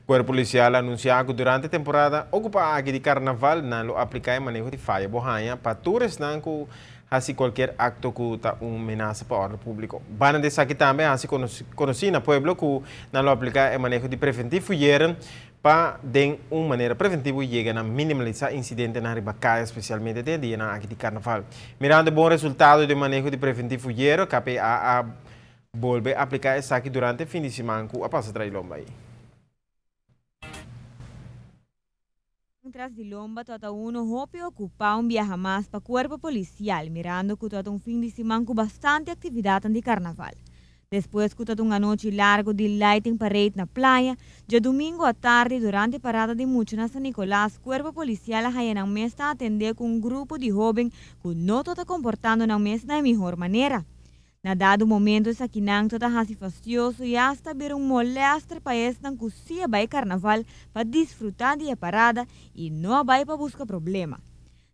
Kuerpo Polisial a anunsiá ku durante e temporada okupá aki di karnaval nan lo apliká e maneho di faya bo haña pa tur esnan ku hasi kualkier akto ku ta un menasa pa órden públiko. Banda di esaki tambe a hasi konosí na pueblo ku nan lo apliká e maneho di preventief fuyeren pa den un manera preventivo yega na minimalisá insidentenan riba kaya spesialmente den e dianan aki di karnaval. Mirando e bon resultado di e maneho di preventief fuyero, KPA a Bolbe apliká esaki durante e fin di siman ku a pasa tras di lomba ei. Tras di lomba tabata uno hopi okupá un biaha mas pa kuerpo polisial mirando ku tabata un fin di siman ku bastante aktividatnan di karnaval. Despues ku tabata un anochi largu di lighting parade na playa, djadumingu atardi durante parada di mucha na San Nicolas kuerpo polisial a haya nan mes ta atendé ku un grupo di hóben ku no tabata komportando nan mes na e mihor manera. Na dado momento esakinan ta ta hasi fastioso i asta bira un molèster pa esnan ku sí a bai karnaval pa disfrutá di e parada i no a bai pa buska problema.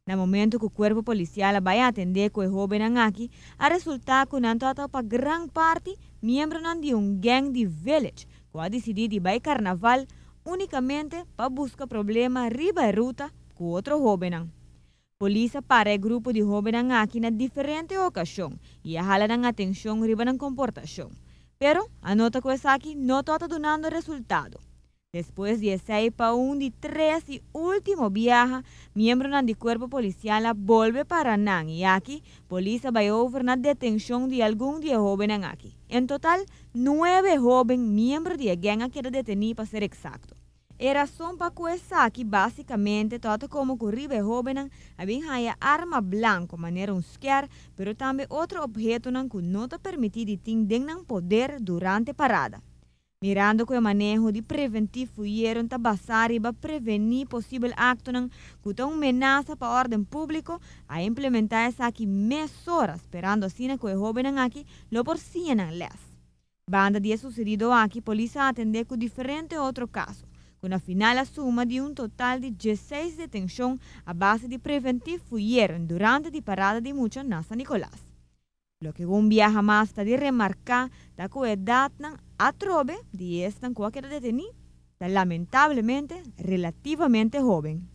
Na momento ku kuerpo polisial a bai atendé ku e hóbennan aki, a resultá ku nan tabata pa gran parti miembronan di un gèng di Village ku a disidí di bai karnaval únikamente pa buska problema riba e ruta ku otro hóbennan. Polis a para e grupo di hóbennan aki na diferente okashon i a hala nan atenshon riba nan komportashon. Pero, a nota ku esaki no tabata dunando resultado. Despues di esei pa un di tres i último biaha, miembronan di kuerpo polisial a bolbe para nan i aki polis a bai over na detenshon di algun di e hóbennan aki. En total, nuebe hóben miembro di e gèng a keda detení pa ser eksakto. E rason pa ku esaki básikamente tabata komo ku riba e hóbennan a bin haña arma blanko manera un skèr pero tambe otro ophetonan ku no ta permití di tin den nan poder durante parada. Mirando ku e maneho di preventí fuyeron ta basá riba prevení posibel aktonan ku ta un menasa pa órden públiko, a implementá esaki mesora sperando asina ku e hóbennan aki lo por siña nan lès. Banda di e susedido aki polis a atendé ku diferente otro kaso, ku na final a suma di un total di diesseis detenshon a base di preventí fuyeren durante di parada di mucha na San Nicolas. Loke un biaha mas ta di remarká ta ku edatnan atrobe di esnan ku a keda detení ta lamentablemente relativamente hóben.